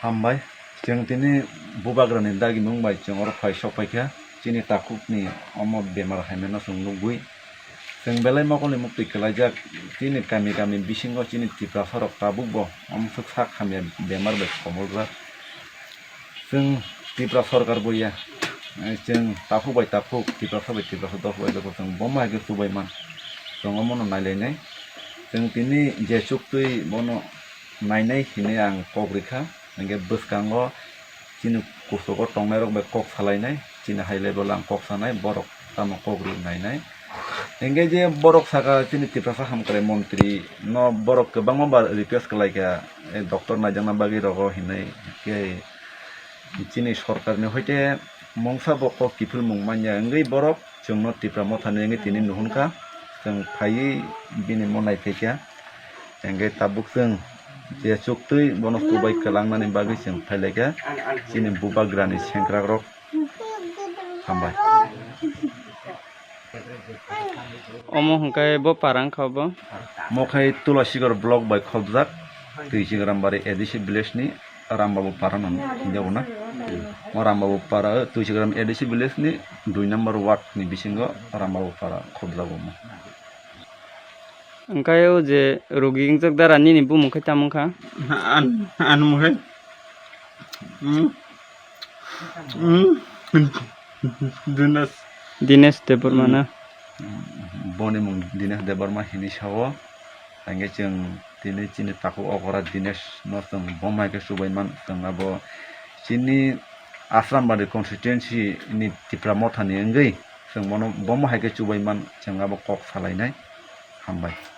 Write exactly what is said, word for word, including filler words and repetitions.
Hambai, chwng tini bubagrani dagimung bai chwng oro phai sok paikha, chini takhukni omo bemar haimano chwng nugwi. Chwng belai mokolni muktwi kwlaijak, chini kami kami bisingo chini Tiprasarok tabukbo omo swk sak hamya bemar bai komoljak. Chwng Tipra sorkar bo ya, eh, chwng takhuk bai takhuk, Tiprasa bai Tiprasa, dophok bai dophok chwng bomo hai khe chubai man. Chwng omono nailainai. Chwng tini je chuktwi bono nainai hinwi ang kok rikha. Hinkhe bwskango chini kusugo tongnairok bai kok salainai, chini high level ang kok sanai, borok tamo kok ri nainai. Hinkhe je borok saka chini Tiprasa hamkrai montri no borok kwbangma bar request kwlaikha, eh, doctor naijakna bagwi rogo hinwi. Hinkhe chini sorkarni hoite mungsa bo kok kiphilmung manya wngwi borok chwngno Tipra mothani wngwi tini nuhunkha, chwng phaiwi bini mo naiphaikha. Hinkhe tabuk chwng je chuktwi bono chubai kwlangnani bagwi chwng phailaikha chini bubagrani sengkrakrok. Hambai. Omo hwnkhe bo para wngkha bo? Mo khai Tulasigor block bai khobjak, Twichigrambari A D C village ni Rambabu para no hinjago na. Mo Rambabu para, Twichigram A D C village ni dui number ward ni bisingo Rambabu para khobjago mo. Hwnkhe o je rogi wngjak dara nini bumung khai tamo wngkha? An, an mo khai. Hmm. Hmm. Dinesh. Dinesh Debbarma na? Boni mung Dinesh Debbarma hinwi sao. Hinkhe chwng tini chini takhuk okora Dinesh no chwng bomo hai khe chubai man, chwng abo chini Asrambari constituency ni Tipra mothani wngwi chwng bono bomo hai khe chubai man, chwng abo kok salainai. Hambai.